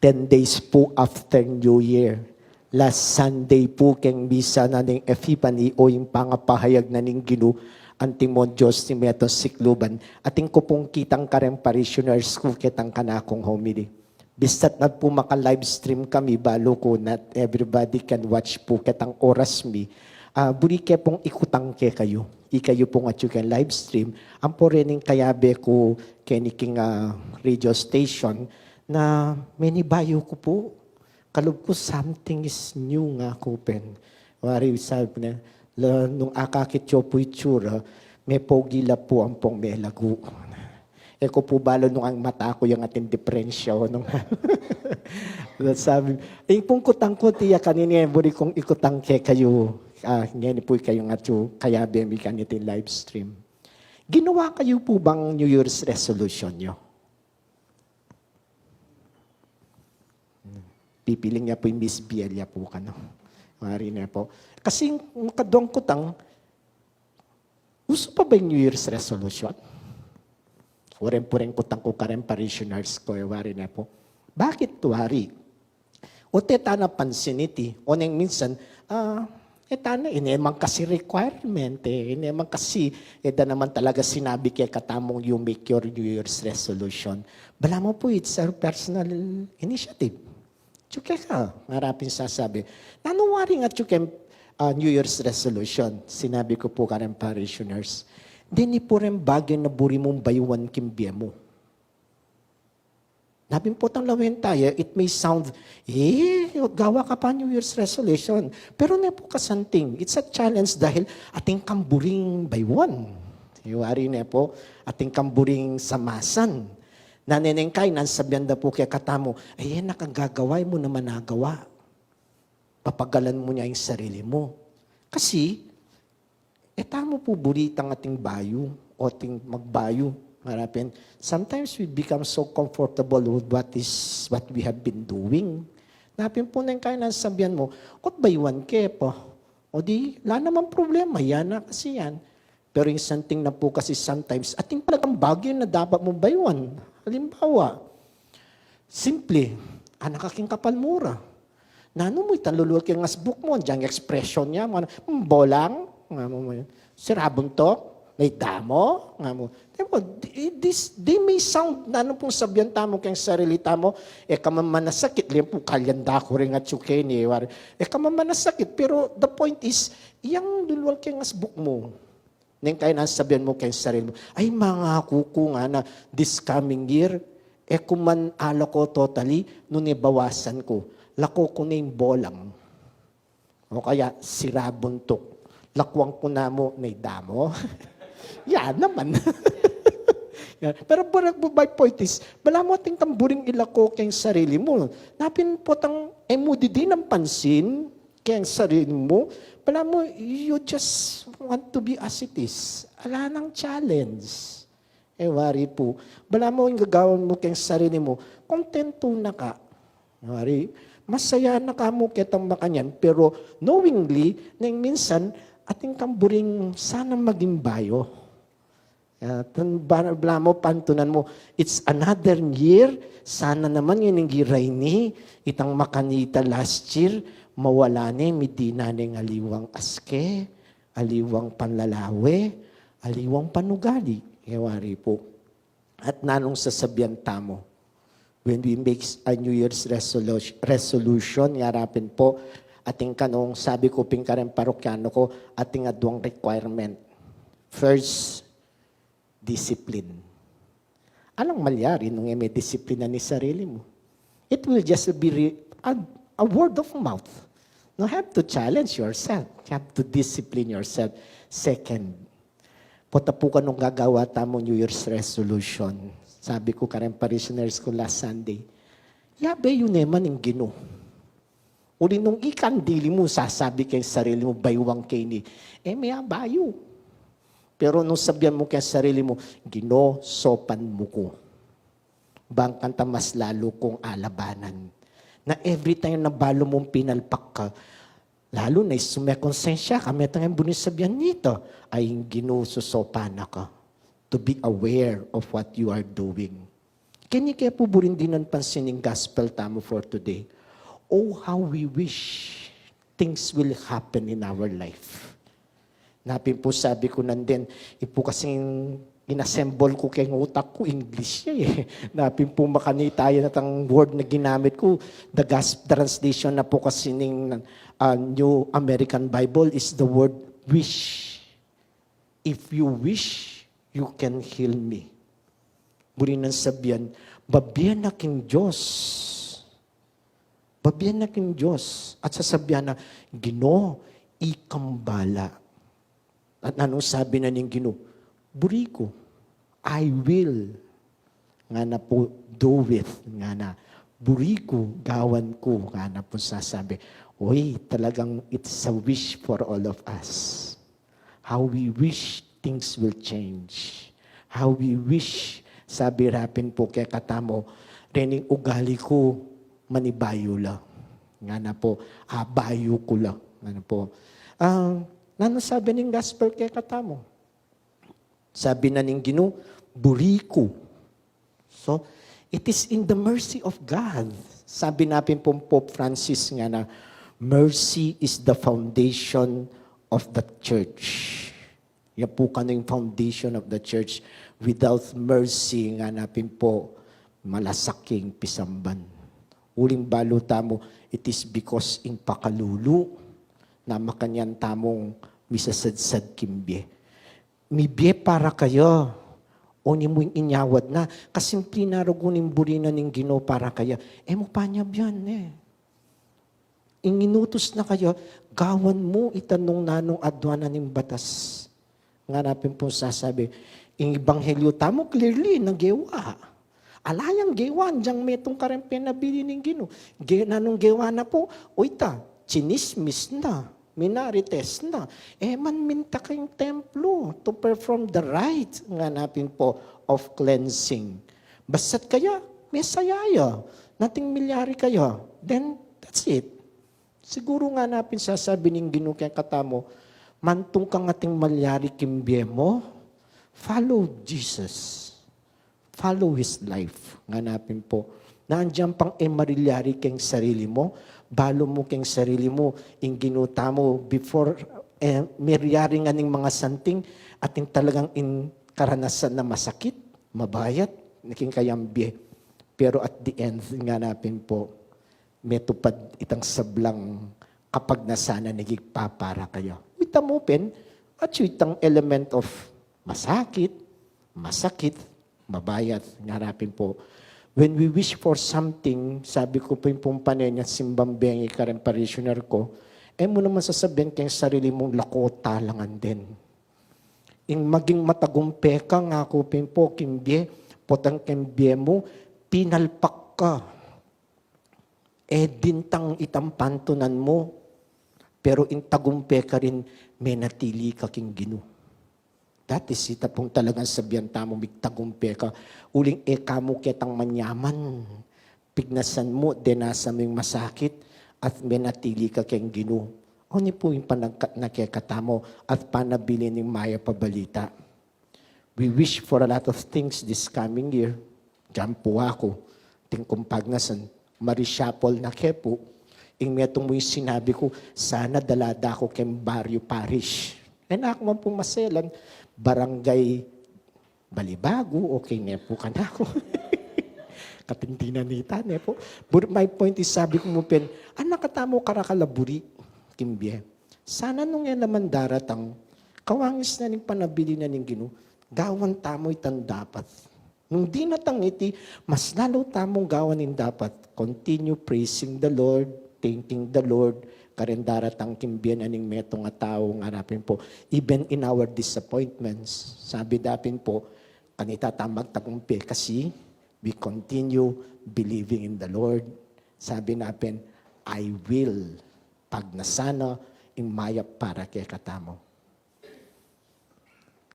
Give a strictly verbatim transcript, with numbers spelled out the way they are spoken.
Ten days po after New Year, last Sunday po keng misa na ning Epiphany o ing pangapahayag na ning Ginu, antimong Dios ni Meto Sikluban, atin ku pung kitang kareng parishioners ku ketang kanakung homily. Bista't na po maka-livestream kami, balu ku not everybody can watch po ketang oras mi. Ah, buri ke pung ikutang kekayu. Ikayu pung atyu keng livestream, ampo rening kayabe ku keni king, ah, radio station, na menibayu ku pu. Kalub ku something is new nga ku pen. Wari sabi na, la, nung akakit yu pu itsura, mepogi la pu ampong melagu. E ku pu balu nung ang mata ku yang atin diperensya o nung. Sabi, ing pung kutang ku tiya kanini, buri kung ikutang kekayu, ah, ngeni pu kayung atyu kayabe mi kaniting livestream. Ginawa kayu pu bang New Year's resolution yu? Pipiling ya pu ing Miss Biel ya pu kanu. Wari ne pu. Kasi ing kaduang kutang, usu pa ba ing New Year's resolution? Wari pu reng kutang ku kareng parishioners ku, e wari ne pu. Bakit wari? O te tana pansin iti, o neng minsan, ah, e tana, ine mang kasi requirement, e, ine mang kasi, e da naman talaga sinabi kekatamung you make your New Year's resolution. Balamu pu, it's our personal initiative. Atyu keka, ngara pin sasabi. Nanu wari ing atyu keng, ah, New Year's resolution? Sinabi ku pu kareng parishioners, deni pu reng bage na buri mung bayuan king bie mu. Nanu pin potang lawen taya, it may sound, e, gawa ka pa New Year's resolution. Pero ne pu kasanting, it's a challenge dahil atin kang buring bayuan. E wari ne pu, atin kang buring samasan. Nanu neng kainan sabian da pu kekatamu, e, e na ka gagawa, e mu naman nagawa. Papagalan mu ne ing sarili mu. Kasi, e tamu pu buri itang ating bayu, o ating magbayu, ngara pin. Sometimes we become so comfortable with what is, what we have been doing. Nanu pin pu neng kainan sabian mu, ot bayuan ke pa. O di, la naman problema, yan na kasi yan. Pero ing santing na pu kasi sometimes, atin talagang bage na dapat mung bayuan. Halimbawa, simple, anak ka king kapal mu ra. Nanu mu itang lulual keng asbuk mu, agyang expression ya, mga, "Hmm, bolang?" Nga mu, "Sira buntuk? May damo?" Nga mu. Diba, di-, this, they may sound, nanu pung sabian tamu keng sarili tamu, e ka man manasakit, liyan pu kalyan da ku ring atyu keni, wari. E ka man manasakit, pero the point is, yang lulual keng asbuk mu. Neng kainan sabian mu keng sarili mu, "Ay, mangaku ku ngana, this coming year, e ku man alako totally, nune bawasan ku. Lako ku ne ing bolang. O kaya, sira buntuk. Lakuan ku na mu ne ing damo." Yan naman. Yan. Pero, pero, my point is, balamu atin kang buring ilako keng sarili mu. Nanu pin potang e mu didinan pansin keng sarili mu, balamu, you just want to be as it is. Ala nang challenge. E wari pu. Balamu ing gagawan mu keng sarili mu, kontentu na ka. E wari, masaya na ka mu ketang makanyan, pero knowingly, neng minsan, atin kang buring sana maging bayu. Ah, tan-, ba-, balamu pantunan mu, it's another year, sana naman ngeni ing ira ini, itang makanita last year, mawala ne, midinan neng aliwang aske, aliwang panlalawe, aliwang panugali. E wari pu. At nanung sasabian tamu? When we make a New Year's resolu-, resolution, ngara pin pu, atin kanung sabi ku pin kareng parokyano ku, atin aduang requirement. First, discipline. Alang malyari nung e me disiplina ing sarili mu? It will just be re-, a, a word of mouth. No, have to challenge yourself. You have to discipline yourself. Second, pota pu kanung gagawa tamu New Year's resolution. Sabi ku kareng parishioners ku last Sunday, yabe yu naman ing Ginu. Uli nung ika ing dili mu sasabi keng sarili mu, "Bayuan ke ini," e me abayu. Pero nung sabian mu keng sarili mu, "Ginu, saupan mu ku." Bang kanita mas lalu kung alabanan. Na every time na balu mung pinalpak ka, lalu na isumekong sensya ka, meta nga buri sabian nita, ay ing Ginu susaupan na ka. To be aware of what you are doing. Keni ke pu buring dinan pansin ning gospel tamu for today. Oh, how we wish things will happen in our life. Napin pu sabi ku nandin, ipu kasing inassemble ku keng utak ku, English ya e. Napin pu makanita ya na tang word na ginamit ku, the gospel translation na pu kasi ning, ah, New American Bible is the word wish. If you wish, you can heal me. Buri nang sabian, babie na king Dios. Babie na king Dios. At sasabian na, Ginu, ikang bala. At nanung sabi na ning Ginu? Buri ku, I will. Ngana pu, do it. Ngana, buri ku, gawan ku. Ngana pu sasabi, uy, talagang it's a wish for all of us. How we wish things will change. How we wish, sabi ra pin pu kekatamu, rening ugali ku manibayu la. Ngana pu, abayu ku la. Ngana pu. Ah, nanu sabi ning gospel kekatamu? Sabi na ning Ginu, buri ku. So, it is in the mercy of God. Sabi na pin pung Pope Francis ngana, mercy is the foundation of the church. Yan pu kanu ing foundation of the church. Without mercy, ngana pin pu, malasak ya ing pisamban. Uling balu tamu, it is because ing pakalulu na makanyan tamung misasadsad king bie. Mibie para kaya, o ni mu ing inyawad na, kasimple na rugu ning buri na ning Ginu para kaya, e mu pa nya bian e. Ing inutus na kaya, gawan mu ita nung nanung adwan na ning batas. Ngana pin pung sasabi, ing ebanghelyo tamu clearly, nagewa. Ala yang gewa, agyang metung kareng penabilin ning Ginu. Ge, nanung gewa na pu, o ita, chinismis na, minarites na. E man minta king templo to perform the rite, ngana pin pu, of cleansing. Basta't kaya, mesaya ya, nothing milyari kaya. Then, that's it. Siguru ngana pin sasabi ning Ginu kekatamu, mantung kang ating malyari king bie mu, follow Jesus. Follow His life. Ngana pin pu. Nandiyan pang e marilyari keng sarili mu, balu mu keng sarili mu, ing Ginu tamu, before, e, miryari ngan ing masanting, atin talagang ing karanasan na masakit, mabayat, king kayang bie. Pero at the end, ngana pin pu, metupad itang sablang kapagnasan na naging papara kaya. Ita mu pin, at yu itang element of masakit, masakit, mabayat, ngana pin pu. When we wish for something, sabi ku pin pung pane nya simbang bengi kareng parishioner ku, e mu naman sasabian keng sarili mung lako ta la ngan din. Ing maging matagumpe ka, ngaku pin pu, king bie, potang keng bie mu, pinalpak ka. E dintang itang pantunan mu, pero ing tagumpe ka rin, menatili ka king Ginu. That is, ita pung talagang sabian tamu, migtagumpe ka. Uling e ka mu ketang manyaman. Pignasan mu, denasan mu ing masakit, at menatili ka keng Ginu. O ni pu ing panagkat na kekatamu, at panabilin ning mayap a balita. We wish for a lot of things this coming year. Diyan pu aku, atin kung pagnasan, ma-reshuffle na ke pu. Ing metung mu ing sinabi ku, sana dala da ku keng barrio parish. E na ku man pu maselan, barangay Balibago, okay ne pu kanaku. Katindinan nita, ne pu. But my point is, sabi ku mu pin, anak katamu karakal a buri king bie. Sana nung e naman daratang, kawangis na ning panabilin na ning Ginu, gawan tamu itang dapat. Nung dinatang iti, mas lalu tamung gawan ing dapat. Continue praising the Lord, thanking the Lord, kareng daratang king bie na ning metung a tau, ngana pin pu. Even in our disappointments, sabi da pin pu, kanita tang magtagumpe kasi we continue believing in the Lord. Sabi na pin, I will pagnasan na ing mayap para kekatamu.